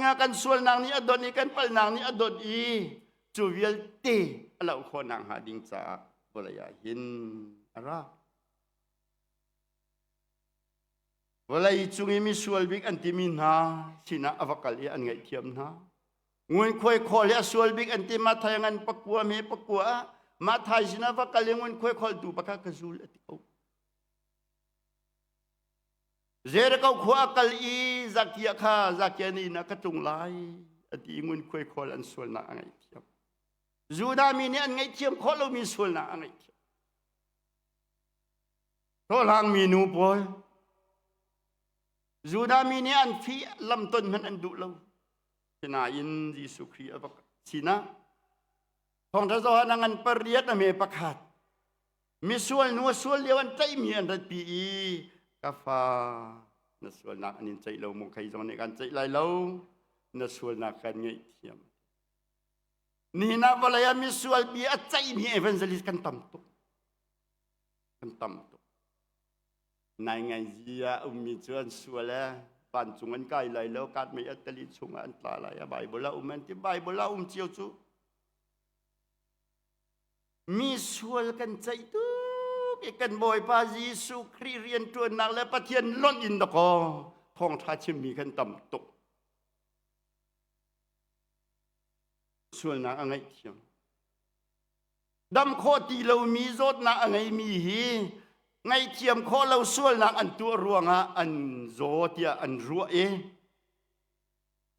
dingah kan sualnak nih a donh i kan palhnak nih a donh i cu vialte a loh khawh nakhnga ding caah vawlei ah hin a ra. Vawlei cung i misual bik an timi hna sinah a va kal i an ngaihthiam hna. Ngunkhuai khawl hi a sual bik an ti Mathai ngan pakua me pakua ah Mathai sinah va kal i ngunkhuai khawltu pakhat ka zul a ti ko. Jericho khua a kal i Zakia kha Zakia nih inn ah ka tlung lai a ti i ngunkhuai khawl an sualnak a ngaihthiam. Judah mi nih an ngaihthiam khawh lomi sualnak a ngaihthiam. Hlawhhlangmi nu pawl Judah mi nih an fi lamton hmanh an duh lo. Sinain Jesuh Khrih a va sinah Thawngṭha Johan a ngan pariat a me pakhat misual nu a sual lio an tlaihmi an ratpi i ka fa na sualnak an in ceih lo maw khei zong nih kan ceih lai lo na sualnak kan ngaihthiam nihin ah vawlei ah misual bia a ceihmi evangelist kan tam tuk kan tam tuk nai ngai zi ah ummi cu an sual e vancung an kai lai lo kat mei atali chungah an tla lai a bible a um an ti bible a um cio cu mi sual kan ceih tuk i kan bawipa Jesuh Khrih rianṭuannak le Pathian lonh in dakaw thawngṭha chimmi kan tam tuk sualnak a ngaihthiam Dam khawh ti lomi zawtnak a ngeimi hi ngaihthiam khawh lo sualnak an tuah ruangah an zaw tiah an ruah i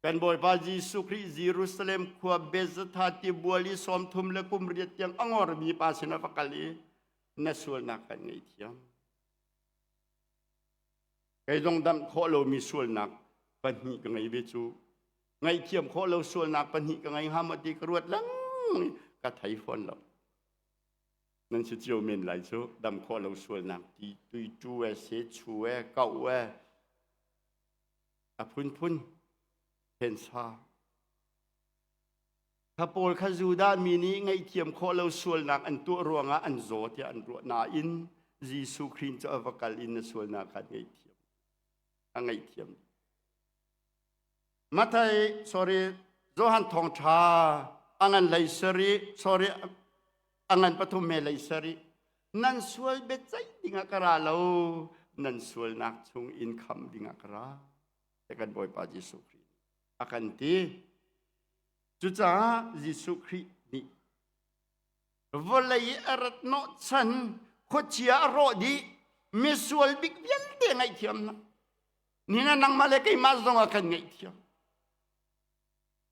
kan Bawipa Jesuh Khrih Jerusalem khua Bethzatha tibual i 30 le kum riat tiang a ngormi pa sin a va kal i na sualnak kan ngaihthiam. Kei zong damh khawh lomi sualnak pahnih ka ngei ve cu. Ngaihthiam khawh lo sualnak pahnih ka ngei hnga maw ti ka ruat lengmang ka thei fawn lo. Nan si cio men lai cu dam khawh lo sualnak ti tui tu e se chu e kau e a phunphun phensa Kha pawl kha Judah mi nih ngaihthiam khawh lo sualnak an tuah ruangah an zaw tiah an ruah nain Jesuh Khrih cu a va kal in na sualnak kha ngaihthiam a ngaihthiam. Mathai sorry Johan thawngṭha a ngan lei sari sorry a ngan pathum me lei sari nan sual biaceih dingah ka ra lo nan sualnak chung in kham dingah ka ra kan Bawipa Jesuh Khrih a kan ti. Cucaah Jesuh Khrih nih vawlei a rat hnawhchan khuachia a rawh dih misual bik vialte ngaihthiam hna nina nangmah le keimah zong a kan ngaihthiam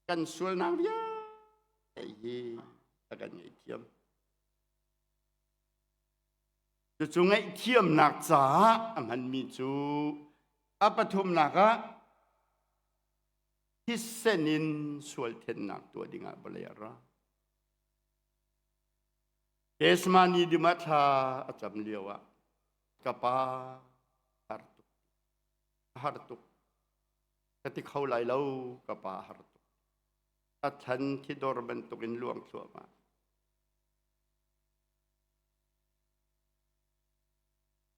kan sualnak vialte hi a kan ngaihthiam cucu ngaihthiamnak caah a hmanmi cu a pathumnak ah thisen in sual thennak tuah dingah vawlei a ra. Gethsemane dima thla a cam lio ah ka pa har tuk har tuk ka ti kho lai lo ka pa har tuk a than thi dor bantuk in luang thluahmah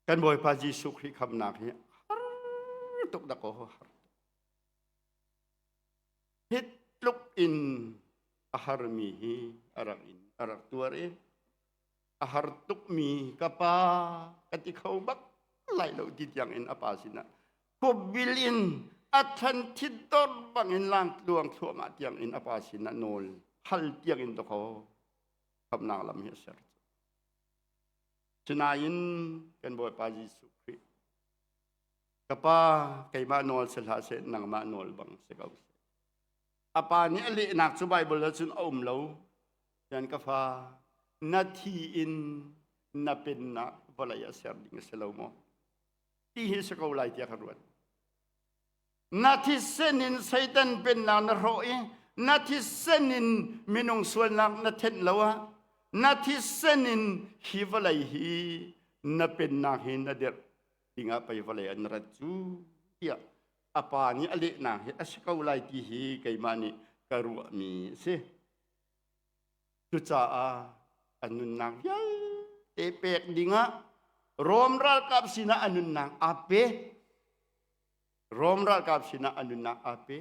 kan Bawipa Jesuh Khrih khamnak hi har tuk dak har Hi tluk in a harmi hi a rak in a rak tuar i a har tukmi ka pa ka ti kho bak lai lo ti tiang in a pa sinah khuabil in a than thit dor bangin lang tluang thluahmah tiang in a pa sinah nawl hal tiang in dakaw khamnak lam hi a ser. Sinain kan Bawipa Jesuh Khrih Ka pa, keimah nawl si hlah seh, nangmah nawl bang si ko seh. A pa nih a lehnak cu Baibal ah cun a um lo. Sian ka fa, na thi in na pennak vawlei ah ser ding a si lo maw? Ti hi si ko lai tiah ka ruat. Na thisen in Satan pennak na hrawh i na thisen in minung sualnak na thenh lo ah na thisen in hi vawlei hi na pennak hi na dirh dingah pei vawlei an rat cu tiah a pa nih a lehnak hi a si ko lai ti hi keimah nih ka ruahmi a si. Cucaah a nunnak vialte pek dingah Rom ralkap sinah a nunnak aa pe. Rom ralkap sinah a nunnak aa pe.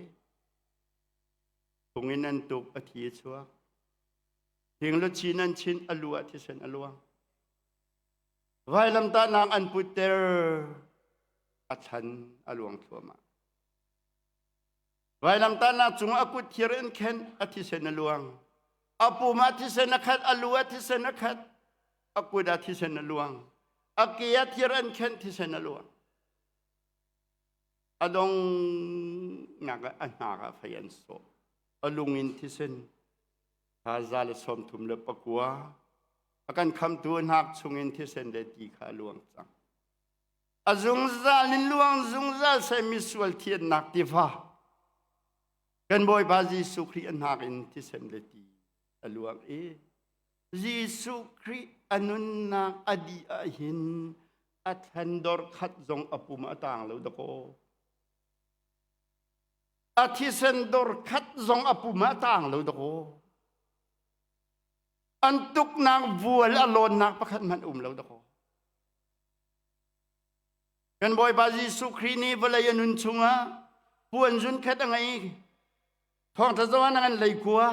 Phung in an tuk, a thi a chuak. Thing luchin an chinh, a lu ah thisen a luang. Vailamtahnak an putter, a thlan a luang thluahmah. Vailamtahnak cung a kut thir in khen, a thisen a luang. A pum ah thisen a khat, a lu ah thisen a khat, a kut ah thisen a luang. A ke ah thir an khenh, thisen a luang. A dongnak ah a hnak ah fei an sawh. A lung in thisen 139 a kan khamtu hnak chungin thisen le ti kha a luang cang. A zungzal in luang zungzal seh misual thiannak tiva. Kan Bawipa Jesuh Khrih a hnak in thisen le ti a luang i Jesuh Khrih a nunnak a dih ahhin a thlan dor khat zong a pum a tang lo dakaw. A thisen dor khat zong a pum ah a tang lo dakaw. An tuknak vual a lawnnak pakhat hmanh um lo dakaw. Kan Bawipa Jesuh Khrih nih vawlei a nun chungah puan zun khat a ngei. Thawngṭha zong an leikua.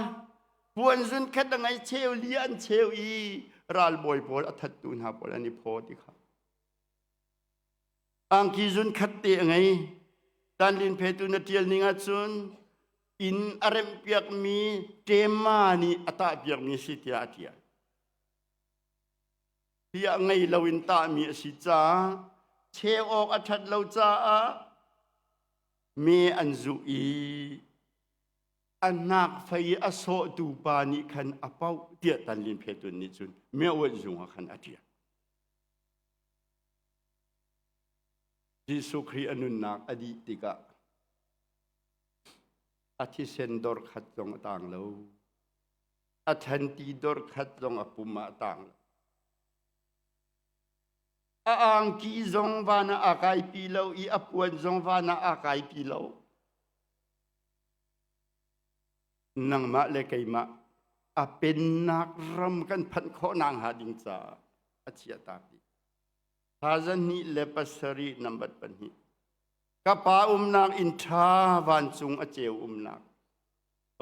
Puan zun khat a ngei cheu li an cheu i ralbawi pawl a thattu hna pawl an i phaw ti kha. Angki zun khat te a ngei. Tanlin phetu na ṭial ning ahcun inn a remhpiakmi ṭema nih a tahpiakmi si tiah a ṭial. Tiah ngei loin tahmi a si caah cheu awk a ṭhat lo caah me an zuh i a hnak fei a sawhtu pa nih khan a pauh tiah Tanlin Phetun nih cun meh-uanh zung ah khan a ṭial. Jesuh Khrih a nunnak a dih tikah a thisen dor khat zong a tang lo. A thanti dor khat zong a pum ah a tang lo. A angki zong van ah aa kaipi lo i a puan zong van ah aa kaipi lo. Nangmah le keimah a pennak ram kan phanh khawh nakhnga ding caah a chiahtak dih. 207 nambat pahnih. Ka pa umnak inn ṭha vancung a ceu umnak.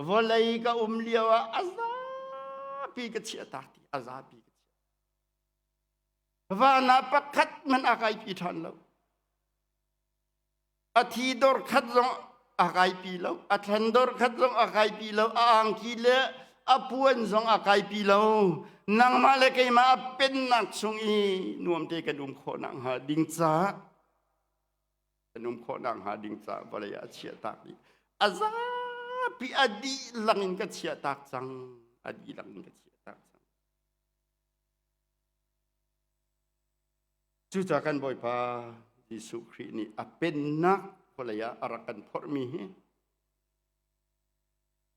Vawlei ka um lio ah a zapi ka chiahtak ti a zapi ka chiah. Van ah pakhat man a kaipi ṭhan lo. A thi dor khat zong a kaipi lo. A thlan dor khat zong a kaipi lo. A angki le a puan zong a kaipi lo. Nangmah le keimah a pennak chung i nuam te kan um khawh nakhnga ding caah kan um khawh nakhnga ding caah vawlei ah a chiahtak dih. A zapi a dihlak in ka chiahtak cang. A dihlak in ka chiahtak cang. Cucaah kan Bawipa Jesuh Khrih nih a pennak vawlei ah a rak kan phorhmi hi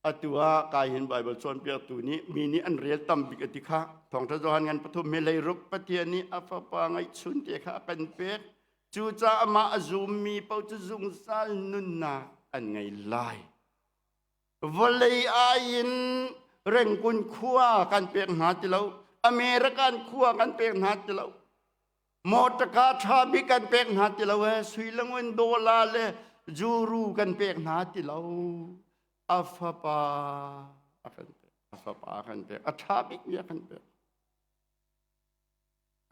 atu ah kai hin Baibal cawnpiaktu nih mi nih an rel tam bik a ti kha Thawngṭha Johan ngan pathum he leiruk Pathian nih a fapa ngeihchun te kha a kan pek cucaah amah a zummi paoh cu zungzal nunnak an ngei lai Vawlei ai in Rengkun khua kan pek hna ti lo. American khua kan pek hna ti lo. Mawtaka ṭha bik kan pek hna ti lo e. Sui le ngun dollar le juru kan pek hna ti lo. A fapa a kan pek. A fapa a kan pek. A ṭha bikmi a kan pek.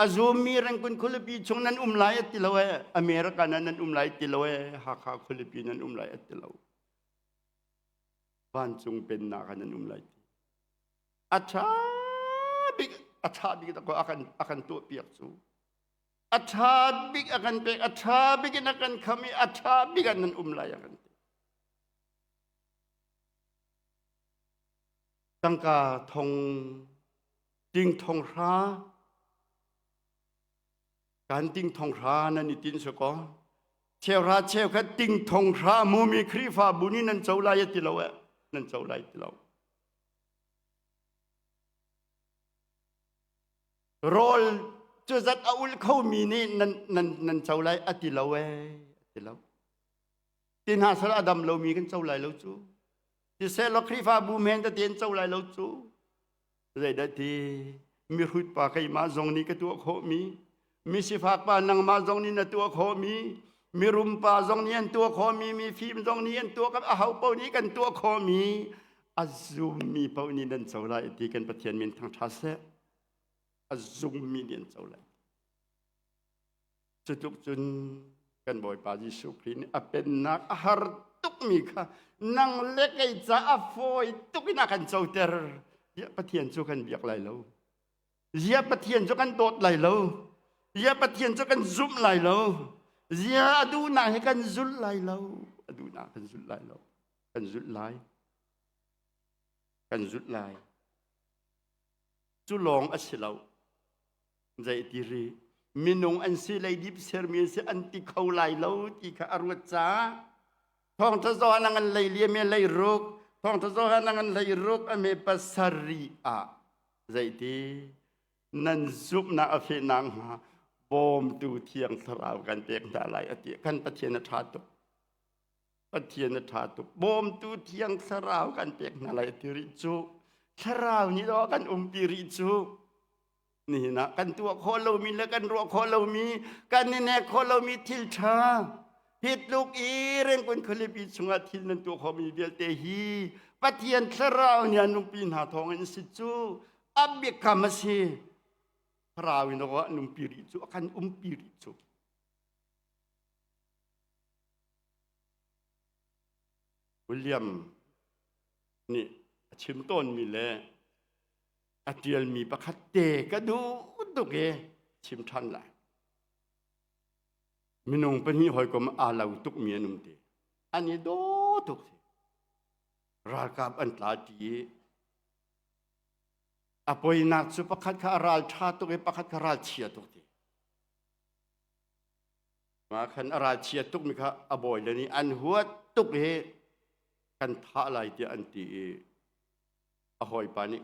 A zummi Rengkun khualipi chung nan um lai a ti lo e. America nan um lai ti lo e. Hakha khualipi nan um lai a ti lo. Vancung pennak ah nan um lai ti. A ṭha bik a ṭha bik a kan a kan tuahpiak cu. A ṭha bik a kan pek, a ṭha bik in a kan kham i a ṭha bik ah nan um lai a kan ti. Tangka thong ting thong hra Kan ting thong hra nan i tin sakaw. Cheuhra cheukhat ting thong hra mumi Khrihfabu nih nan co lai ti lo eh. Nan co lai ti lo. Rawl cu zat a ul khomi nih nan nan nan co lai a ti lo eh. A ti lo. Ti hna sal a dam lomi kan co lai lo cu. Ti seh law Khrihfabu men tete an co lai lo cu. Zeidah ti mihrut pa keimah zong nih ka tuah khawhmi, misifak pa nangmah zong nih na tuah khawhmi, mirum pa zong nih an tuah khawhmi, mifim zong nih an tuah aho paoh nih kan tuah khawhmi. A zummi paoh nih nan co lai ti kan Pathian min thangṭha seh. A zummi nih an co lai. Cutluk cun kan Bawipa Jesuh Khrih nih a pennak a har tukmi kha nang le kei ca a fawi tuk in a kan coter. Ziah Pathian cu kan biak lai lo. Ziah Pathian cu kan dawt lai lo. Ziah Pathian cu kan zumh lai lo. Ziah a duhnak hi kan zulh lai lo. A duhnak kan zulh lai lo. Kan zulh lai. Kan zulh lai. Cu lawng a si lo. Zei ti ri minung an si leidip sermi an si an ti kho lai lo ti kha a ruat caah thawngtha zaw an lei liam i lei ruk thawngtha zaw an lei ruk a me pasarih ah zeiti nan zumhnak a feh nakhnga bawmtu thiang thlarau kan pek hna lai a ti kan Pathian a ṭha tuk Pathian a ṭha tuk bawmtu thiang thlarau kan pek hna lai a ti rih cu thlarau nih daw kan umpi rih cu nihin ah kan tuah khawh lomi le kan ruah khawh lomi kan i nek khawh lomi thil ṭha hi tluk i Rengkun khualipi chungah thil nan tuah khawhmi vialte hi Pathian thlarau nih an umpi hna thawngin si cu a biakam a si thlarau in an umpi rih cu a kan umpi rih cu William nih a chim tawnmi le a ṭialmi pakhat te ka duh tuk i chim ṭhan lai. Minung pahnih hawikom aa lo tukmi an um ti. An i daw tuk. Ralkap an tla ṭi i a poinak cu pakhat kha a ral ṭha tuk i pakhat kha ral chia tuk ti. Mah khan a ral chia tukmi kha a bawi le nih an huat tuk i kan thah lai tiah an ti i a hawipa nih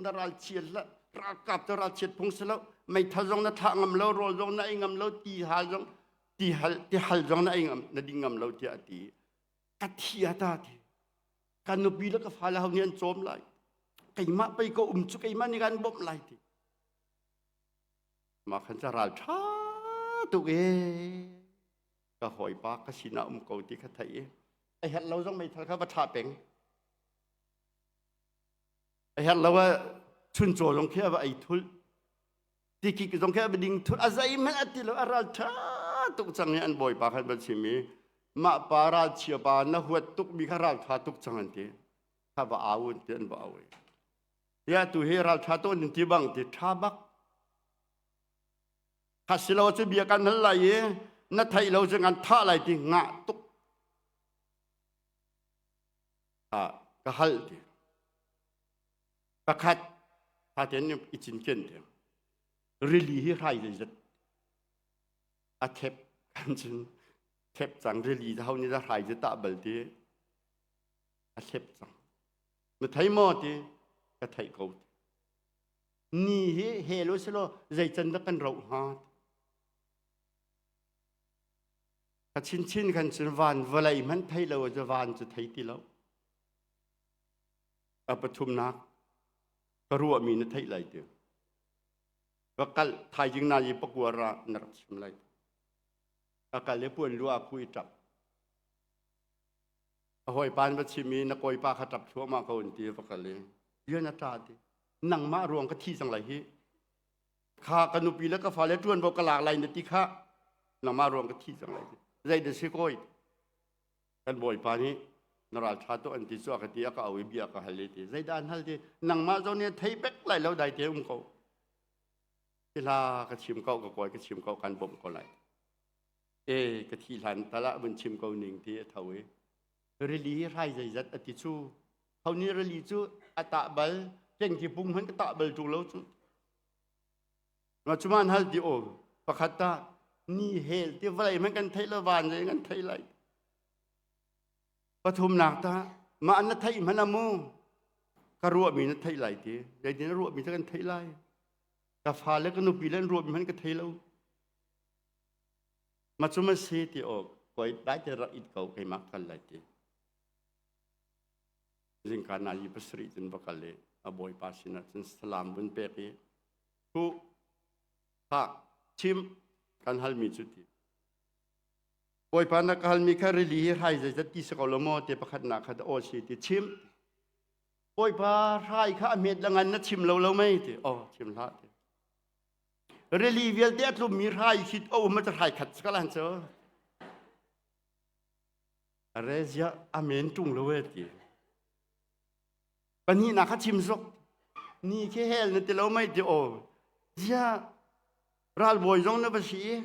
na ralchiat hlah ralkap cu ralchiat phung si lo meithal zong na thlah ngam lo rawl zong na ei ngam lo ti hal zong ti hal ti hal zong na ei ngam na ding ngam lo tiah a ti ka thi a ta ti ka nupi le ka fale ho nih an cawm lai keimah pei ka um cu keimah nih kan bawmh lai ti mah khan ca ral ṭha tuk e ka hawipa ka sinah um ko ti kha theih i a herh lo zong meithal kha va ṭha peng A herh lo ah chuncaw zong khi a va ei thul. Tikik zong khi a va ding thul. A zeihmanh a ti lo a ral ṭha tuk cang i an bawipa khan van chim i mah pa ralchia pa na huat tukmi kha ralṭha tuk cang an ti. Kha va au an ti an va au i. Ya tu hi ralṭha tuk an ti bang ti ṭha bak. Kha si lo cu bia kan hal lai i na theih lo cu kan thah lai ti ngah tuk. Ka hal ti. Pakhat tha tein i cinken ti. Rili hi hrai zeizat a thep kan cun thep cang rili ho nih dah hrai cu tah bal ti a thep cang. Na thei maw ti ka theih ko ti. Ni hi hel u selaw zei can dah kan roh hnga ti. Ka chinchin khan cun van vawlei hmanh thei lo cu van cu thei ti lo. A pathumnak ka ruahmi na theih lai ti. Va kal thaizing na yi pakua ra na rak chim lai. A kal i puan lu a khu i ṭap. A hawipa va chim i na kawipa kha ṭap thluahmah ko an ti va kal i rian a ṭa ti. Nangmah ruang ka thi cang lai hi. Kha ka nupi le ka fale ṭuanvo ka lak lai na ti kha nangmah ruang ka thi cang lai ti. Zei dah si kawi? Kan bawipa nih na ral ṭha tuk an ti cu a ka ti a ka au i bia ka hal i ti. Zeidah an hal ti? Nangmah zong nih thei pek lai lo dai te um ko. Hi hla ka chim ko ka kawi ka chim ko kan bawmh ko lai. E ka thi hlan tal ah vun chim ko ning ti a tho i rili hi hrai zeizat a ti cu ho nih rili cu a tah bal tengki pung hmanh ka tah bal ṭung lo cu Ma cuman hal ti aw pakhat ta ni hel ti vawlei hmanh kan theih lo van zei kan theih lai. Pathumnak ta mah na theih hmanh amu ka ruahmi na theih lai ti zeitin na ruahmi ta kan theih lai ka fale ka nupi le an ruahmi hmanh ka thei lo ma cu ma si ti aw koi dai te rak it ko keimah kal lai ti zingka na yi pasarih cun va kal i a bawipa sinah cun salam vun pek i Hu ha chim kan halmi cu ti. Bawipa na ka halmi kha rili hi hrai zeizat ti si ko lo maw te pakhat nak kha aw si ti chim. Bawipa hrai kha a hmet langan na chim lo lo mei ti oh chim hlah ti rili vialte a tlummi hrai khi a um a hrai khat ka lan cu Arezia amen tung lo e ti Pahnihnak kha chim zok. Ni khi hel na ti lo mei ti aw. Zia ralbawi zong na va si i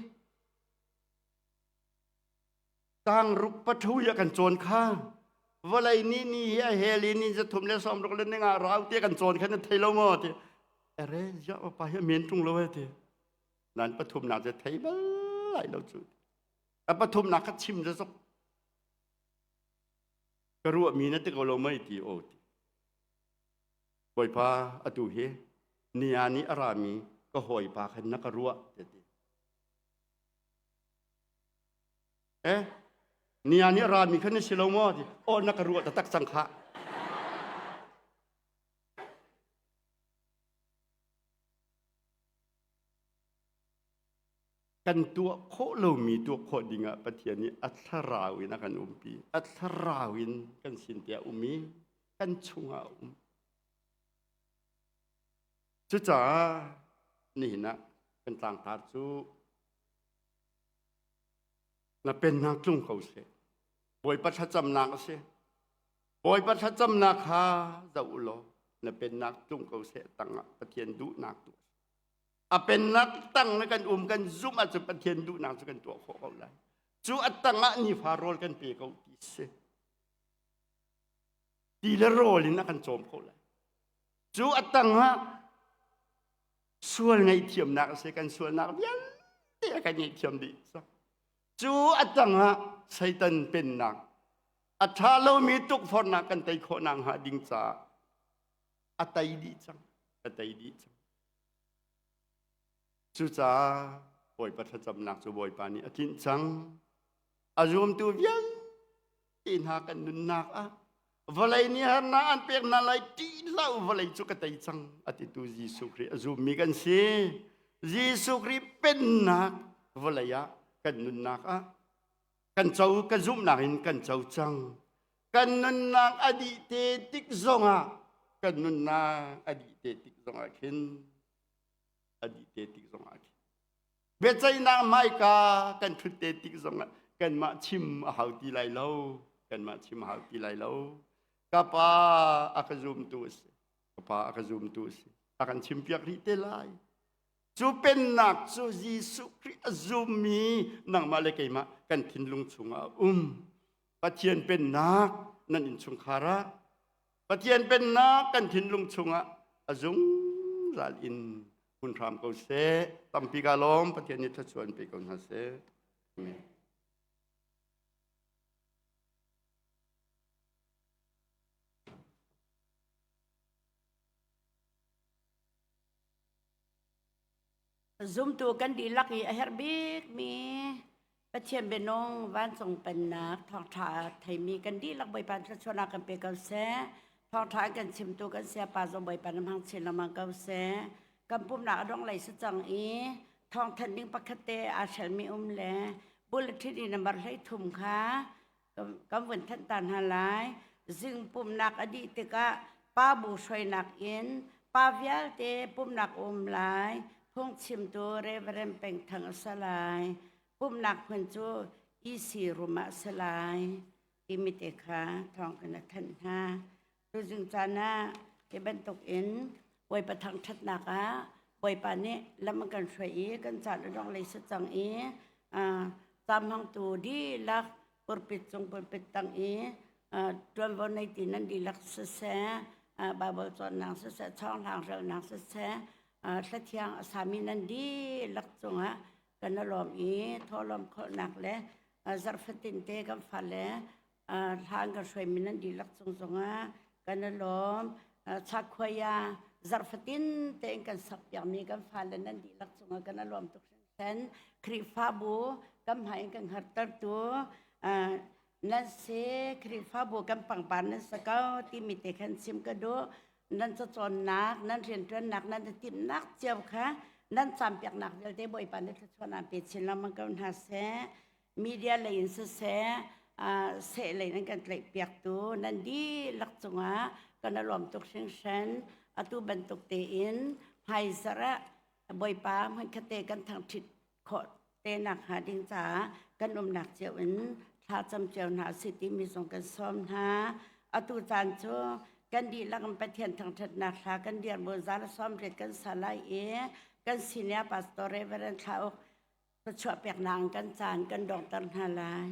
tang ruk pathu ya kan cawn kha vawlei ni ni hi a hel i ni zathum le sawm ruk le ninga rau te kan cawn kha na thei lo maw ti ere zia pa hi men tung lo e ti nan pathumnak cu thei bal lai lo cu a pathumnak kha chim za zok Ka ruahmi na ti ko lo mei ti aw ti. Bawipa atu hi nia nih a rami ka hawipa khan na ka ruah ti ti. Eh nia nih a rami khan na si lo maw ti. Aw na ka ruah taktak cang khah. Kan tuah khawh lomi tuah khawh dingah Pathian nih a thlarau in a kan umpi. A thlarau in kan sin te a um i kan chungah a um. Cucaah nihin ah kan tlangtar cu na pennak tlung ko seh. Bawipa thlacamnak a si. Bawipa thlacamnak kha zoh u law na pennak tlung ko seh tangah Pathian duhnak tuah. A pennak tang na kan um kan zumh ahcun Pathian duhnak cu kan tuah khawh ko lai. Cu a tangah nifa rawl kan pe ko ti si. Ti le rawl in a kan cawm ko lai. Cu a tangah sual ngaihthiamnak a si kan sualnak vialte a kan ngaihthiam dih. Cu a tangah Satan pennak a ṭha lomi tukforhnak kan tei khawh nakhnga ding caah a tei dih cang. A tei dih cang. Cucaah Bawipa thlacamnak cu Bawipa nih a tlinh cang. A zumtu vialte hna kan nunnak ah vawlei nih harnak an pek hna lai ṭih hlah u vawlei cu ka tei cang a titu Jesuh Khrih a zummi kan si. Jesuh Khrih pennak vawlei ah kan nunnak ah kan co kan zumhnak in kan co cang. Kan nunnak a dih te tik zongah kan nunnak a dih te tik zongah khin a dih te tik zongah khin biaceihnak hmaika kan ṭhut te tik zongah kanmah chim a hau ti lai lo kanmah chim a hau ti lai lo ka pa a ka zumtu a si ka pa a ka zumtu a si a kan chimpiak rih te lai cu pennak cu Jesuh Khrih a zummi nangmah le keimah kan thinlung chungah a um Pathian pennak nan innchungkhar ah Pathian pennak kan thinlung chungah a zungzal in hun hram ko seh. Tampi ka lawm Pathian nih thluachuah in pe ko hna seh. Amen. Zumtu kan dihlak i a herh bikmi Pathian bianung vancung pennak thawngṭha theimi kan dihlak Bawipa thluachuahnak kan pe ko seh. Thawngṭha an kan chimtu kan sayapa zong Bawipa na hmang chin lengmang ko seh. Kan pumnak a dong lei si cang i thawngthanh ding pakhat te aa hrelmi um le bulletin i nambar 13 kha kan vun thanh ta hna lai. Zing pumnak a dih tikah pa bu hruainak in pa vialte pumnak um lai. Phungchimtu Reverend Peng Thang a si lai. Pumnak hmun cu EC room ah a si lai. Timi te kha thawng kan thanh hna. Tuzing caan ah hi bantuk in Bawipa thangṭhatnak ah Bawipa nih lam a kan hruai i kan caan a dong lei si cang i caamhmangtu dihlak pulpit cung pulpit tang i ṭuanvo nei ti nan dihlak siseh, Baibal cawnnak siseh, chawnghlang relnak siseh, hlathiang a sami nan dihlak cungah kan i lawm i thawhlawm khawlhnak le zarhfatin te kan fale hla an kan hruaimi nan dihlak cung zongah kan i lawm. Chakhuai ah zarhfatin tein kan sakpiakmi kan fale nan dihlak cungah kan i lawm tuk hringhran. Khrihfabu kan hmai in kan hngartertu nan si. Khrihfabu kan pangpar nan si ko timi te khan chim ka duh. Nan cacawnnak, nan rianṭuannak, nan i timhnak cio kha nan caampiaknak vialte Bawipa nih thluachuahnak pe chin lengmang ko hna seh. Media lei in siseh, Seh lei nan kan tlaih piaktu nan dihlak cungah kan i lawm tuk hringhran. Atu bantuk tein hmaizarh ah Bawipa hmunkhat te kan thangṭhit khawh te nakhnga ding caah kan umnak cio in thlacam cio hna usih timi zong kan sawm hna. Atu caan cu kan dihlak in Pathian thangṭhatnak hla kan dirhmun za le 80 kan sa lai i kan senior pastor Reverend Thla Uk thluachuah peknak in kan caan kan donghter hna lai.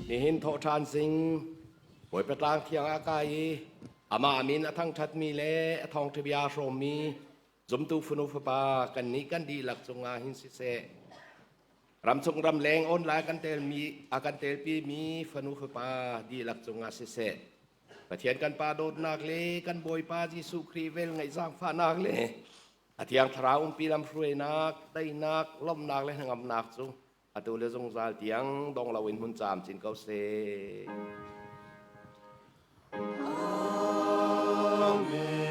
Nihin thawhṭhan zing Bawipa tlang thiang ah kai i amah min a thangṭhatmi le a thawngṭha bia hrawmmi zumtu fanu fapa kannih kan dihlak cungah hin siseh ramchung ramleng online kan telmi a kan telpi mi fanu fapa dihlak cungah siseh Pathian kan Pa dawtnak le kan Bawipa Jesuh Khrih vel ngaih zaangfahnak le a Thiang Thlarau umpi lamhruainak, teinak, lawmhnak le hnangamnak cu atu le zungzal tiang dong loin hmun camcin ko seh. Amen.